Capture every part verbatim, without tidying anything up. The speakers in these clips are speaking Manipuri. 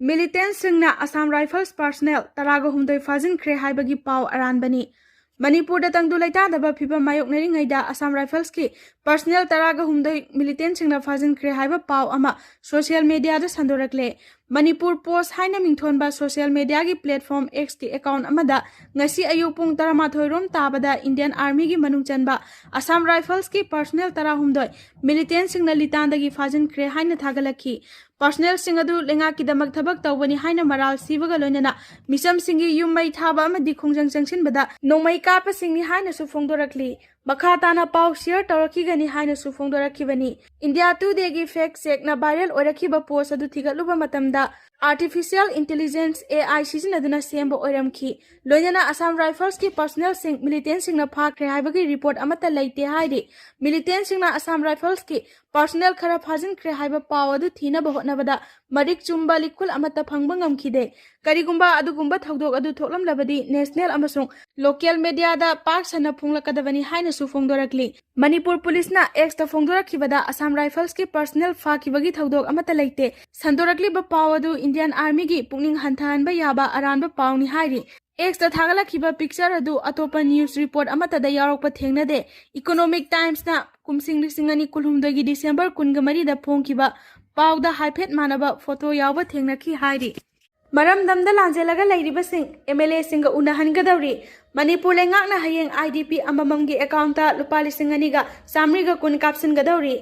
Militantꯁꯤꯡꯅ Assam Rifles personnel ꯇꯔꯥꯒ ꯍꯨꯝꯗꯣꯏ ꯐꯥꯖꯤꯟꯈ꯭ꯔꯦ ꯍꯥꯏꯕꯒꯤ ꯄꯥꯎ ꯑꯔꯥꯟꯕꯅꯤ꯫ ꯃꯅꯤꯄꯨꯔꯗ ꯇꯪꯗꯨ ꯂꯩꯇꯥꯗꯕ ꯐꯤꯕꯝ ꯃꯥꯌꯣꯛꯅꯔꯤꯉꯩꯗ Assam Riflesꯀꯤ personnel ꯇꯔꯥꯒ ꯍꯨꯝꯗꯣꯏ militantꯁꯤꯡꯅ ꯐꯥꯖꯤꯟꯈ꯭ꯔꯦ ꯍꯥꯏꯕ ꯄꯥꯎ ꯑꯃ social mediaꯗ ꯁꯟꯗꯣꯔꯛꯂꯦ꯫ Manipur Post ꯍꯥꯏꯅ ꯃꯤꯡꯊꯣꯟꯕ social mediaꯒꯤ platform Xꯀꯤ account ꯑꯃꯗ ꯉꯁꯤ ꯑꯌꯨꯛ ꯄꯨꯡ ꯇꯔꯥꯃꯥꯊꯣꯏ ꯔꯣꯝ ꯇꯥꯕꯗ Indian Armyꯒꯤ ꯃꯅꯨꯡ ꯆꯟꯕ Assam Riflesꯀꯤ personnel ꯇꯔꯥꯍꯨꯝꯗꯣꯏ militantꯁꯤꯡꯅ ꯂꯤꯇꯥꯟꯗꯒꯤ ꯐꯥꯖꯤꯟꯈ꯭ꯔꯦ ꯍꯥꯏꯅ ꯊꯥꯒꯠꯂꯛꯈꯤ꯫ Personnelꯁꯤꯡ ꯑꯗꯨ ꯂꯩꯉꯥꯛꯀꯤꯗꯃꯛ ꯊꯕꯛ ꯇꯧꯕꯅꯤ ꯍꯥꯏꯅ ꯃꯔꯥꯜ ꯁꯤꯕꯒ ꯂꯣꯏꯅꯅ ꯃꯤꯆꯝꯁꯤꯡꯒꯤ ꯌꯨꯝ ꯃꯩ ꯊꯥꯕ ꯑꯃꯗꯤ ꯈꯣꯡꯖꯪ ꯆꯪꯁꯤꯟꯕꯗ ꯅꯣꯡꯃꯩ ꯀꯥꯞꯄꯁꯤꯡꯅꯤ ꯍꯥꯏꯅꯁꯨ ꯐꯣꯡꯗꯣꯔꯛꯂꯤ꯫ ꯃꯈꯥ ꯇꯥꯅ ꯄꯥꯎ share ꯇꯧꯔꯛꯈꯤꯒꯅꯤ ꯍꯥꯏꯅꯁꯨ ꯐꯣꯡꯗꯣꯔꯛꯈꯤꯕꯅꯤ꯫ India Todayꯒꯤ fact checkꯅ viral ꯑꯣꯏꯔꯛꯈꯤꯕ post ꯑꯗꯨ ꯊꯤꯒꯠꯂꯨꯕ ꯃꯇꯝꯗ artificial intelligence, AI ꯁꯤꯖꯤꯟꯅꯗꯨꯅ ꯁꯦꯝꯕ ꯑꯣꯏꯔꯝꯈꯤ꯫ ꯂꯣꯏꯅꯅ Assam Riflesꯀꯤ personnelꯁꯤꯡ militantꯁꯤꯡꯅ ꯐꯥꯈ꯭ꯔꯦ ꯍꯥꯏꯕꯒꯤ report ꯑꯃꯠꯇ ꯂꯩꯇꯦ ꯍꯥꯏꯔꯤ꯫ Militantꯁꯤꯡꯅ Assam Riflesꯀꯤ personnel ꯈꯔ ꯐꯥꯖꯤꯟꯈ꯭ꯔꯦ ꯍꯥꯏꯕ ꯄꯥꯎ ꯑꯗꯨ ꯊꯤꯅꯕ ꯍꯣꯠꯅꯕꯗ ꯃꯔꯤꯛ ꯆꯨꯝꯕ ꯂꯤꯈꯨꯜ ꯑꯃꯠꯇ ꯐꯪꯕ ꯉꯝꯈꯤꯗꯦ꯫ ꯀꯔꯤꯒꯨꯝꯕ ꯑꯗꯨꯒꯨꯝꯕ ꯊꯧꯗꯣꯛ ꯑꯗꯨ ꯊꯣꯛꯂꯝꯂꯕꯗꯤ national ꯑꯃꯁꯨꯡ local mediaꯗ ꯄꯥꯛ ꯁꯟꯅ ꯐꯣꯡꯂꯛꯀꯗꯕꯅꯤ ꯍꯥꯏꯅꯁꯨ ꯐꯣꯡꯗꯣꯔꯛꯂꯤ꯫ ꯃꯅꯤꯄꯨꯔ ꯄꯨꯂꯤꯁꯅ Xꯇ ꯐꯣꯡꯗꯣꯔꯛꯈꯤꯕꯗ Assam Riflesꯀꯤ personnel ꯐꯥꯈꯤꯕꯒꯤ ꯊꯧꯗꯣꯛ ꯑꯃꯠꯇ ꯂꯩꯇꯦ꯫ ꯁꯟꯗꯣꯔꯛꯂꯤꯕ ꯄꯥꯎ ꯑꯗꯨ Indian Armyꯒꯤ ꯄꯨꯛꯅꯤꯡ ꯍꯟꯊꯍꯟꯕ ꯌꯥꯕ ꯑꯔꯥꯟꯕ ꯄꯥꯎꯅꯤ ꯍꯥꯏꯔꯤ꯫ Xꯇ ꯊꯥꯒꯠꯂꯛꯈꯤꯕ picture ꯑꯗꯨ ꯑꯇꯣꯞꯄ news report ꯑꯃꯠꯇꯗ ꯌꯥꯎꯔꯛꯄ ꯊꯦꯡꯅꯗꯦ꯫ Economic Timesꯅ ꯀꯨꯝꯁꯤꯡ ꯂꯤꯁꯤꯡ ꯑꯅꯤ ꯀꯨꯟꯍꯨꯝꯗꯣꯏꯒꯤ December ꯀꯨꯟꯒ ꯃꯔꯤꯗ ꯐꯣꯡꯈꯤꯕ ꯄꯥꯎꯗ ꯍꯥꯏꯐꯦꯠ ꯃꯥꯟꯅꯕ photo ꯌꯥꯎꯕ ꯊꯦꯡꯅꯈꯤ ꯍꯥꯏꯔꯤ꯫ ꯃꯔꯝꯗꯝꯗ ꯂꯥꯟꯖꯦꯜꯂꯒ ꯂꯩꯔꯤꯕꯁꯤꯡ MLAꯁꯤꯡꯒ ꯎꯅꯍꯟꯒꯗꯧꯔꯤ꯫ ꯃꯅꯤꯄꯨꯔ ꯂꯩꯉꯥꯛꯅ ꯍꯌꯦꯡ IDP ꯑꯃꯃꯝꯒꯤ accountꯇ ꯂꯨꯄꯥ ꯂꯤꯁꯤꯡ ꯑꯅꯤꯒ ꯆꯥꯃꯔꯤꯒ ꯀꯨꯟ ꯀꯥꯞꯁꯤꯟꯒꯗꯧꯔꯤ꯫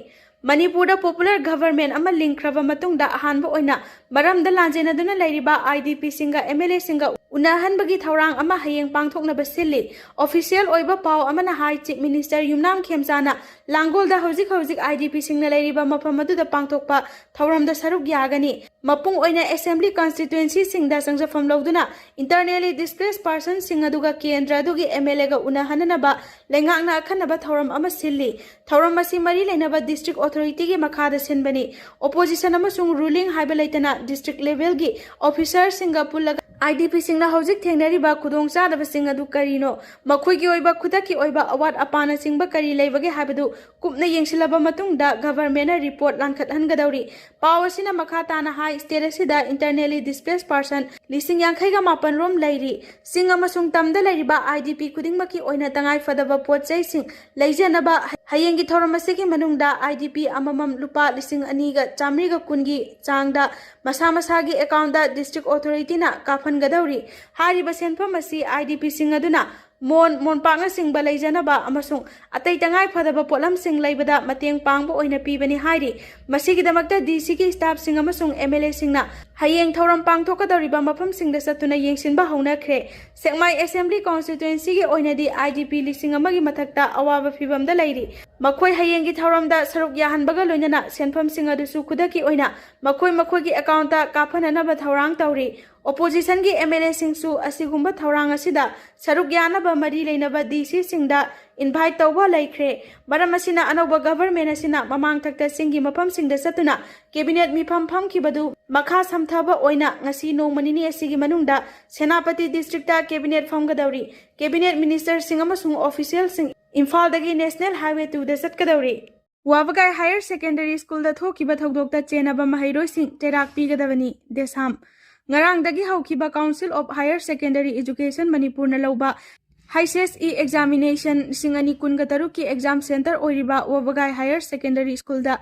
ꯃꯅꯤꯄꯨꯔꯗ popular government ꯑꯃ ꯂꯤꯡꯈ꯭ꯔꯕ ꯃꯇꯨꯡꯗ ꯑꯍꯥꯟꯕ ꯑꯣꯏꯅ ꯃꯔꯝꯗ ꯂꯥꯟꯖꯦꯟꯅꯗꯨꯅ ꯂꯩꯔꯤꯕ IDPꯁꯤꯡꯒ MLAꯁꯤꯡꯒ ꯎꯅꯍꯟꯕꯒꯤ ꯊꯧꯔꯥꯡ ꯑꯃ ꯍꯌꯦꯡ ꯄꯥꯡꯊꯣꯛꯅꯕ ꯁꯤꯜꯂꯤ꯫ Official ꯑꯣꯏꯕ ꯄꯥꯎ ꯑꯃꯅ ꯍꯥꯏ, Chief Minister ꯌꯨꯝꯅꯥꯝ ꯈꯦꯝꯆꯥꯅ ꯂꯥꯡꯒꯣꯜꯗ ꯍꯧꯖꯤꯛ ꯍꯧꯖꯤꯛ IDPꯁꯤꯡꯅ ꯂꯩꯔꯤꯕ ꯃꯐꯝ ꯑꯗꯨꯗ ꯄꯥꯡꯊꯣꯛꯄ ꯊꯧꯔꯝꯗ ꯁꯔꯨꯛ ꯌꯥꯒꯅꯤ꯫ ꯃꯄꯨꯡ ꯑꯣꯏꯅ assembly constituencyꯁꯤꯡꯗ ꯆꯪꯖꯐꯝ ꯂꯧꯗꯨꯅ internally displaced personꯁꯤꯡ ꯑꯗꯨꯒ ꯀꯦꯟꯗ꯭ꯔ ꯑꯗꯨꯒꯤ MLAꯒ ꯎꯅꯍꯟꯅꯅꯕ ꯂꯩꯉꯥꯛꯅ ꯑꯈꯟꯅꯕ ꯊꯧꯔꯝ ꯑꯃ ꯁꯤꯜꯂꯤ꯫ ꯊꯧꯔꯝ ꯑꯁꯤ ꯃꯔꯤ ꯂꯩꯅꯕ district authorityꯒꯤ ꯃꯈꯥꯗ ꯁꯤꯟꯕꯅꯤ꯫ Opposition ꯑꯃꯁꯨꯡ ruling ꯍꯥꯏꯕ ꯂꯩꯇꯅ district levelꯒꯤ officerꯁꯤꯡꯒ ꯄꯨꯜꯂꯒ IDPꯁꯤꯡꯅ ꯍꯧꯖꯤꯛ ꯊꯦꯡꯅꯔꯤꯕ ꯈꯨꯗꯣꯡꯆꯥꯗꯕꯁꯤꯡ ꯑꯗꯨ ꯀꯔꯤꯅꯣ, ꯃꯈꯣꯏꯒꯤ ꯑꯣꯏꯕ ꯈꯨꯗꯛꯀꯤ ꯑꯣꯏꯕ ꯑꯋꯥꯠ ꯑꯄꯥꯅꯆꯤꯡꯕ ꯀꯔꯤ ꯂꯩꯕꯒꯦ ꯍꯥꯏꯕꯗꯨ ꯀꯨꯞꯅ ꯌꯦꯡꯁꯤꯜꯂꯕ ꯃꯇꯨꯡꯗ governmentꯅ report ꯂꯥꯟꯈꯠꯍꯟꯒꯗꯧꯔꯤ꯫ ꯄꯥꯎ ꯑꯁꯤꯅ ꯃꯈꯥ ꯇꯥꯅ ꯍꯥꯏ, state ꯑꯁꯤꯗ internally displaced person ꯂꯤꯁꯤꯡ ꯌꯥꯡꯈꯩꯒ ꯃꯥꯄꯟ ꯔꯣꯝ ꯂꯩꯔꯤ꯫ ꯆꯤꯡ ꯑꯃꯁꯨꯡ ꯇꯝꯗ ꯂꯩꯔꯤꯕ IDP ꯈꯨꯗꯤꯡꯃꯛꯀꯤ ꯑꯣꯏꯅ ꯇꯉꯥꯏ ꯐꯗꯕ ꯄꯣꯠ ꯆꯩꯁꯤꯡ ꯂꯩꯖꯅꯕ ꯍꯌꯦꯡꯒꯤ ꯊꯧꯔꯝ ꯑꯁꯤꯒꯤ ꯃꯅꯨꯡꯗ IDP ꯑꯃꯃꯝ ꯂꯨꯄꯥ ꯂꯤꯁꯤꯡ ꯑꯅꯤꯒ ꯆꯥꯃꯔꯤꯒ ꯀꯨꯟꯒꯤ ꯆꯥꯡꯗ ꯃꯁꯥ ꯃꯁꯥꯒꯤ accountꯗ district authorityꯅ ꯀꯥꯞꯍꯟꯒꯗꯧꯔꯤ꯫ ꯍꯥꯏꯔꯤꯕ ꯁꯦꯟꯐꯝ ꯑꯁꯤ IDPꯁꯤꯡ ꯑꯗꯨꯅ ꯃꯣꯟ, ꯃꯣꯟꯄꯥꯛꯅꯆꯤꯡꯕ ꯂꯩꯖꯅꯕ ꯑꯃꯁꯨꯡ ꯑꯇꯩ ꯇꯉꯥꯏ ꯐꯗꯕ ꯄꯣꯠꯂꯝꯁꯤꯡ ꯂꯩꯕꯗ ꯃꯇꯦꯡ ꯄꯥꯡꯕ ꯑꯣꯏꯅ ꯄꯤꯕꯅꯤ ꯍꯥꯏꯔꯤ꯫ ꯃꯁꯤꯒꯤꯗꯃꯛꯇ DCꯒꯤ staffꯁꯤꯡ ꯑꯃꯁꯨꯡ MLAꯁꯤꯡꯅ ꯍꯌꯦꯡ ꯊꯧꯔꯝ ꯄꯥꯡꯊꯣꯛꯀꯗꯧꯔꯤꯕ ꯃꯐꯝꯁꯤꯡꯗ ꯆꯠꯇꯨꯅ ꯌꯦꯡꯁꯤꯟꯕ ꯍꯧꯅꯈ꯭ꯔꯦ꯫ ꯁꯦꯛꯃꯥꯏ Assembly Constituencyꯒꯤ ꯑꯣꯏꯅꯗꯤ IDP ꯂꯤꯁꯤꯡ ꯑꯃꯒꯤ ꯃꯊꯛꯇ ꯑꯋꯥꯕ ꯐꯤꯚꯝꯗ ꯂꯩꯔꯤ꯫ ꯃꯈꯣꯏ ꯍꯌꯦꯡꯒꯤ ꯊꯧꯔꯝꯗ ꯁꯔꯨꯛ ꯌꯥꯍꯟꯕꯒ ꯂꯣꯏꯅꯅ ꯁꯦꯟꯐꯝꯁꯤꯡ ꯑꯗꯨꯁꯨ ꯈꯨꯗꯛꯀꯤ ꯑꯣꯏꯅ ꯃꯈꯣꯏ ꯃꯈꯣꯏꯒꯤ accountꯇ ꯀꯥꯞꯍꯟꯅꯅꯕ ꯊꯧꯔꯥꯡ ꯇꯧꯔꯤ꯫ Oppositionꯒꯤ MLAꯁꯤꯡꯁꯨ ꯑꯁꯤꯒꯨꯝꯕ ꯊꯧꯔꯥꯡ ꯑꯁꯤꯗ ꯁꯔꯨꯛ ꯌꯥꯅꯕ ꯃꯔꯤ ꯂꯩꯅꯕ DCꯁꯤꯡꯗ invite ꯇꯧꯕ ꯂꯩꯈ꯭ꯔꯦ꯫ ꯃꯔꯝ ꯑꯁꯤꯅ ꯑꯅꯧꯕ government ꯑꯁꯤꯅ ꯃꯃꯥꯡꯊꯛꯇ ꯆꯤꯡꯒꯤ ꯃꯐꯝꯁꯤꯡꯗ ꯆꯠꯇꯨꯅ cabinet ꯃꯤꯐꯝ ꯐꯝꯈꯤꯕꯗꯨ ꯃꯈꯥ ꯁꯝꯊꯕ ꯑꯣꯏꯅ ꯉꯁꯤ ꯅꯣꯡꯃ ꯅꯤꯅꯤ ꯑꯁꯤꯒꯤ ꯃꯅꯨꯡꯗ ꯁꯦꯅꯥꯄꯇꯤ districtꯇ cabinet ꯐꯝꯒꯗꯧꯔꯤ꯫ Cabinet ministerꯁꯤꯡ ꯑꯃꯁꯨꯡ officialꯁꯤꯡ ꯏꯝꯐꯥꯜꯗꯒꯤ National Highway twoꯗ ꯆꯠꯀꯗꯧꯔꯤ꯫ ꯋꯥꯕꯒꯥꯏ Higher Secondary Schoolꯗ ꯊꯣꯛꯈꯤꯕ ꯊꯧꯗꯣꯛꯇ ꯆꯦꯟꯅꯕ ꯃꯍꯩꯔꯣꯏꯁꯤꯡ ꯆꯩꯔꯥꯛ ꯄꯤꯒꯗꯕꯅꯤ, ꯗꯦꯁꯥꯝ꯫ ꯉꯔꯥꯡꯗꯒꯤ ꯍꯧꯈꯤꯕ Council of Higher Secondary Education ꯃꯅꯤꯄꯨꯔꯅ ꯂꯧꯕ HSC examination ꯂꯤꯁꯤꯡ ꯑꯅꯤ ꯀꯨꯟꯒ ꯇꯔꯨꯛꯀꯤ exam centre ꯑꯣꯏꯔꯤꯕ ꯋꯥꯕꯒꯥꯏ Higher Secondary Schoolꯗ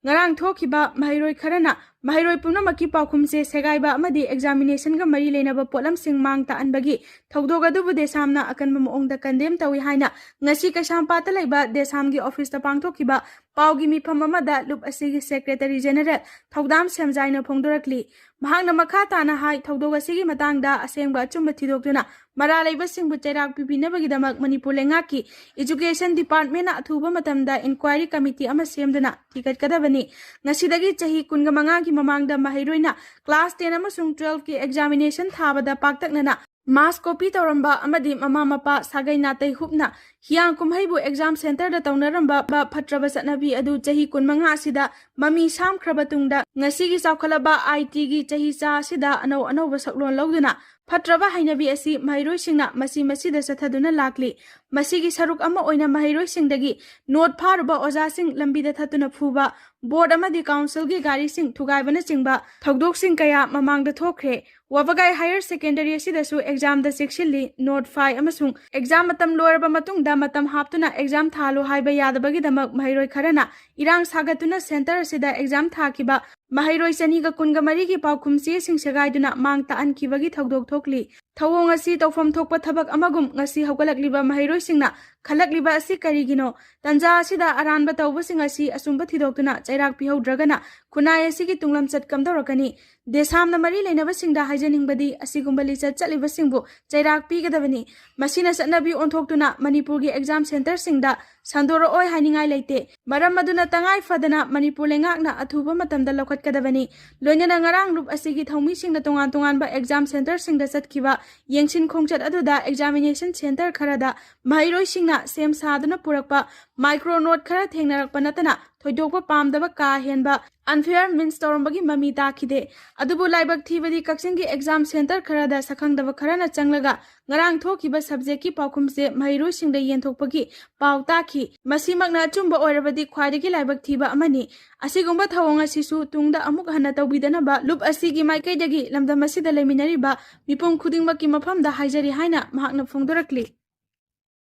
ꯉꯔꯥꯡ ꯊꯣꯛꯈꯤꯕ ꯃꯍꯩꯔꯣꯏ ꯈꯔꯅ ꯃꯍꯩꯔꯣꯏ ꯄꯨꯝꯅꯃꯛꯀꯤ ꯄꯥꯎꯈꯨꯝꯁꯦ ꯁꯦꯒꯥꯏꯕ ꯑꯃꯗꯤ examinationꯒ ꯃꯔꯤ ꯂꯩꯅꯕ ꯄꯣꯠꯂꯝꯁꯤꯡ ꯃꯥꯡ ꯇꯥꯛꯍꯟꯕꯒꯤ ꯊꯧꯗꯣꯛ ꯑꯗꯨꯕꯨ ꯗꯦꯁꯥꯝꯅ ꯑꯀꯟꯕ ꯃꯑꯣꯡꯗ condemn ꯇꯧꯏ ꯍꯥꯏꯅ ꯉꯁꯤ ꯀꯩꯁꯥꯝꯄꯥꯠꯇ ꯂꯩꯕ ꯗꯦꯁꯥꯝꯒꯤ officeꯇ ꯄꯥꯡꯊꯣꯛꯈꯤꯕ ꯄꯥꯎꯒꯤ ꯃꯤꯐꯝ ꯑꯃꯗ ꯂꯨꯞ ꯑꯁꯤꯒꯤ Secretary General ꯊꯧꯗꯥꯝ ꯁꯦꯝꯖꯥꯏꯅ ꯐꯣꯡꯗꯣꯔꯛꯂꯤ꯫ ꯃꯍꯥꯛꯅ ꯃꯈꯥ ꯇꯥꯅ ꯍꯥꯏ, ꯊꯧꯗꯣꯛ ꯑꯁꯤꯒꯤ ꯃꯇꯥꯡꯗ ꯑꯁꯦꯡꯕ ꯑꯆꯨꯝꯕ ꯊꯤꯗꯣꯛꯇꯨꯅ ꯃꯔꯥꯜ ꯂꯩꯕꯁꯤꯡꯕꯨ ꯆꯩꯔꯥꯛ ꯄꯤꯕꯤꯅꯕꯒꯤꯗꯃꯛ ꯃꯅꯤꯄꯨꯔ ꯂꯩꯉꯥꯛꯀꯤ Education Departmentꯅ ꯑꯊꯨꯕ ꯃꯇꯝꯗ inquiry committee ꯑꯃ ꯁꯦꯝꯗꯨꯅ ꯊꯤꯒꯠꯀꯗꯕꯅꯤ꯫ ꯉꯁꯤꯗꯒꯤ ꯆꯍꯤ ꯀꯨꯟꯒ ꯃꯉꯥꯒꯤ ꯃꯃꯥꯡꯗ ꯃꯍꯩꯔꯣꯏꯅ class ten ꯑꯃꯁꯨꯡ twelveꯀꯤ examination ꯊꯥꯕꯗ ꯄꯥꯛꯇꯛꯅꯅ mask copy ꯇꯧꯔꯝꯕ ꯑꯃꯗꯤ ꯃꯃꯥ ꯃꯄꯥ ꯁꯥꯒꯩ ꯅꯥꯇꯩ ꯍꯨꯞꯅ ꯍꯤꯌꯥꯡ ꯀꯨꯝꯍꯩꯕꯨ ꯑꯦꯛꯖꯥꯝ ꯁꯦꯟꯇꯔꯗ ꯇꯧꯅꯔꯝꯕ ꯐꯠꯇ꯭ꯔꯕ ꯆꯠꯅꯕꯤ ꯑꯗꯨ ꯆꯍꯤ ꯀꯨꯟꯃꯉꯥ ꯑꯁꯤꯗ ꯃꯃꯤ ꯁꯥꯝꯈ꯭ꯔꯕ ꯇꯨꯡꯗ, ꯉꯁꯤꯒꯤ ꯆꯥꯎꯈꯠꯂꯕ ꯑꯥꯏ ꯇꯤꯒꯤ ꯆꯍꯤ ꯆꯥ ꯑꯁꯤꯗ ꯑꯅꯧ ꯑꯅꯧꯕ ꯁꯛꯂꯣꯟ ꯂꯧꯗꯨꯅ ꯐꯠꯇ꯭ꯔꯕ ꯍꯩꯅꯕꯤ ꯑꯁꯤ ꯃꯍꯩꯔꯣꯏꯁꯤꯡꯅ ꯃꯁꯤ ꯃꯁꯤꯗ ꯆꯠꯊꯗꯨꯅ ꯂꯥꯛꯂꯤ꯫ ꯃꯁꯤꯒꯤ ꯁꯔꯨꯛ ꯑꯃ ꯑꯣꯏꯅ ꯃꯍꯩꯔꯣꯏꯁꯤꯡꯗꯒꯤ ꯅꯣꯠ ꯐꯥꯔꯨꯕ ꯑꯣꯖꯥꯁꯤꯡ ꯂꯝꯕꯤꯗ ꯊꯠꯇꯨꯅ ꯐꯨꯕ, ꯕꯣꯔꯗ ꯑꯃꯗꯤ ꯀꯥꯎꯟꯁꯤꯜꯒꯤ ꯒꯥꯔꯤꯁꯤꯡ ꯊꯨꯒꯥꯏꯕꯅꯆꯤꯡꯕ ꯊꯧꯗꯣꯛꯁꯤꯡ ꯀꯌꯥ ꯃꯃꯥꯡꯗ ꯊꯣꯛꯈ꯭ꯔꯦ꯫ ꯋꯥꯕꯒꯥꯏ ꯍꯥꯌꯔ ꯁꯦꯀꯦꯟꯗꯔꯤ ꯑꯁꯤꯗꯁꯨ ꯑꯦꯛꯖꯥꯝꯗ ꯆꯦꯛꯁꯤꯜꯂꯤ, ꯅꯣꯠ ꯐꯥꯏ ꯑꯃꯁꯨꯡ ꯑꯦꯛꯖꯥꯝ ꯃꯇꯝ ꯂꯣꯏꯔꯕ ꯃꯇꯨꯡꯗ ꯃꯇꯝ ꯍꯥꯞꯇꯨꯅ ꯑꯦꯛꯖꯥꯝ ꯊꯥꯍꯜꯂꯨ ꯍꯥꯏꯕ ꯌꯥꯗꯕꯒꯤꯗꯃꯛ ꯃꯍꯩꯔꯣꯏ ꯈꯔꯅ ꯏꯔꯥꯡ ꯁꯥꯒꯠꯇꯨꯅ ꯁꯦꯟꯇꯔ ꯑꯁꯤꯗ ꯑꯦꯛꯖꯥꯝ ꯊꯥꯈꯤꯕ ꯃꯍꯩꯔꯣꯏ ꯆꯅꯤꯒ ꯀꯨꯟꯒ ꯃꯔꯤꯒꯤ ꯄꯥꯎꯈꯨꯝ ꯆꯦꯁꯤꯡ ꯁꯦꯒꯥꯏꯗꯨꯅ ꯃꯥꯡ ꯇꯥꯛꯍꯟꯈꯤꯕꯒꯤ ꯊꯧꯗꯣꯛ ꯊꯣꯛꯂꯤ꯫ ꯊꯧꯑꯣꯡ ꯑꯁꯤ ꯇꯧꯐꯝ ꯊꯣꯛꯄ ꯊꯕꯛ ꯑꯃꯒꯨꯝ ꯉꯁꯤ ꯍꯧꯒꯠꯂꯛꯂꯤꯕ ꯃꯍꯩꯔꯣꯏꯁꯤꯡꯅ ꯈꯜꯂꯛꯂꯤꯕ ꯑꯁꯤ ꯀꯔꯤꯒꯤꯅꯣ? ꯇꯟꯖꯥ ꯑꯁꯤꯗ ꯑꯔꯥꯟꯕ ꯇꯧꯕꯁꯤꯡ ꯑꯁꯤ ꯑꯆꯨꯝꯕ ꯊꯤꯗꯣꯛꯇꯨꯅ ꯆꯩꯔꯥꯛ ꯄꯤꯍꯧꯗ꯭ꯔꯒꯅ ꯈꯨꯟꯅꯥꯏ ꯑꯁꯤꯒꯤ ꯇꯨꯡꯂꯝꯆꯠ ꯀꯝꯗꯧꯔꯛꯀꯅꯤ? ꯗꯦꯁꯥꯝꯅ ꯃꯔꯤ ꯂꯩꯅꯕꯁꯤꯡꯗ ꯍꯥꯏꯖꯅꯤꯡꯕꯗꯤ ꯑꯁꯤꯒꯨꯝꯕ ꯂꯤꯆꯠ ꯆꯠꯂꯤꯕꯁꯤꯡꯕꯨ ꯆꯩꯔꯥꯛ ꯄꯤꯒꯗꯕꯅꯤ꯫ ꯃꯁꯤꯅ ꯆꯠꯅꯕꯤ ꯑꯣꯟꯊꯣꯛꯇꯨꯅ ꯃꯅꯤꯄꯨꯔꯒꯤ ꯑꯦꯛꯖꯥꯝ ꯁꯦꯟꯇꯔꯁꯤꯡꯗ ꯁꯟꯗꯣꯔꯛꯑꯣꯏ ꯍꯥꯏꯅꯤꯡꯉꯥꯏ ꯂꯩꯇꯦ꯫ ꯃꯔꯝ ꯑꯗꯨꯅ ꯇꯉꯥꯏ ꯐꯗꯅ ꯃꯅꯤꯄꯨꯔ ꯂꯩꯉꯥꯛꯅ ꯑꯊꯨꯕ ꯃꯇꯝꯗ ꯂꯧꯈꯠꯀꯗꯕꯅꯤ꯫ ꯂꯣꯏꯅꯅ ꯉꯔꯥꯡ ꯂꯨꯞ ꯑꯁꯤꯒꯤ ꯊꯧꯃꯤꯁꯤꯡꯅ ꯇꯣꯉꯥꯟ ꯇꯣꯉꯥꯟꯕ ꯑꯦꯛꯖꯥꯝ ꯁꯦꯟꯇꯔꯁꯤꯡꯗ ꯆꯠꯈꯤꯕ ꯌꯦꯡꯁꯤꯟ ꯈꯣꯡꯆꯠ ꯑꯗꯨꯗ ꯑꯦꯛꯖꯥꯃꯤꯅꯦꯁꯟ ꯁꯦꯟꯇꯔ ꯈꯔꯗ ꯃꯍꯩꯔꯣꯏꯁꯤꯡꯅ ꯁꯦꯝ ꯁꯥꯗꯨꯅ ꯄꯨꯔꯛꯄ ꯃꯥꯏꯀ꯭ꯔꯣ ꯅꯣꯠ ꯈꯔ ꯊꯦꯡꯅꯔꯛꯄ ꯅꯠꯇꯅ ꯊꯣꯏꯗꯣꯛꯄ ꯄꯥꯝꯗꯕ ꯀꯥ ꯍꯦꯟꯕ ꯑꯟꯐꯤꯌꯔ ꯃꯤꯟꯁ ꯇꯧꯔꯝꯕꯒꯤ ꯃꯃꯤ ꯇꯥꯈꯤꯗꯦ꯫ ꯑꯗꯨꯕꯨ ꯂꯥꯏꯕꯛ ꯊꯤꯕꯗꯤ ꯀꯛꯆꯤꯡꯒꯤ ꯑꯦꯛꯖꯥꯝ ꯁꯦꯟꯇꯔ ꯈꯔꯗ ꯁꯛꯈꯪꯗꯕ ꯈꯔꯅ ꯆꯪꯂꯒ ꯉꯔꯥꯡ ꯊꯣꯛꯈꯤꯕ ꯁꯕꯖꯦꯛꯀꯤ ꯄꯥꯎꯈꯨꯝꯁꯦ ꯃꯍꯩꯔꯣꯏꯁꯤꯡꯗ ꯌꯦꯟꯊꯣꯛꯄꯒꯤ ꯄꯥꯎ ꯇꯥꯈꯤ꯫ ꯃꯁꯤꯃꯛꯅ ꯑꯆꯨꯝꯕ ꯑꯣꯏꯔꯕꯗꯤ ꯈ꯭ꯋꯥꯏꯗꯒꯤ ꯂꯥꯏꯕꯛ ꯊꯤꯕ ꯑꯃꯅꯤ꯫ ꯑꯁꯤꯒꯨꯝꯕ ꯊꯧꯑꯣꯡ ꯑꯁꯤꯁꯨ ꯇꯨꯡꯗ ꯑꯃꯨꯛ ꯍꯟꯅ ꯇꯧꯕꯤꯗꯅꯕ ꯂꯨꯞ ꯑꯁꯤꯒꯤ ꯃꯥꯏꯀꯩꯗꯒꯤ ꯂꯝꯗꯝ ꯑꯁꯤꯗ ꯂꯩꯃꯤꯟꯅꯔꯤꯕ ꯃꯤꯄꯨꯝ ꯈꯨꯗꯤꯡꯃꯛꯀꯤ ꯃꯐꯝꯗ ꯍꯥꯏꯖꯔꯤ ꯍꯥꯏꯅ ꯃꯍꯥꯛꯅ ꯐꯣꯡꯗꯣꯔꯛꯂꯤ꯫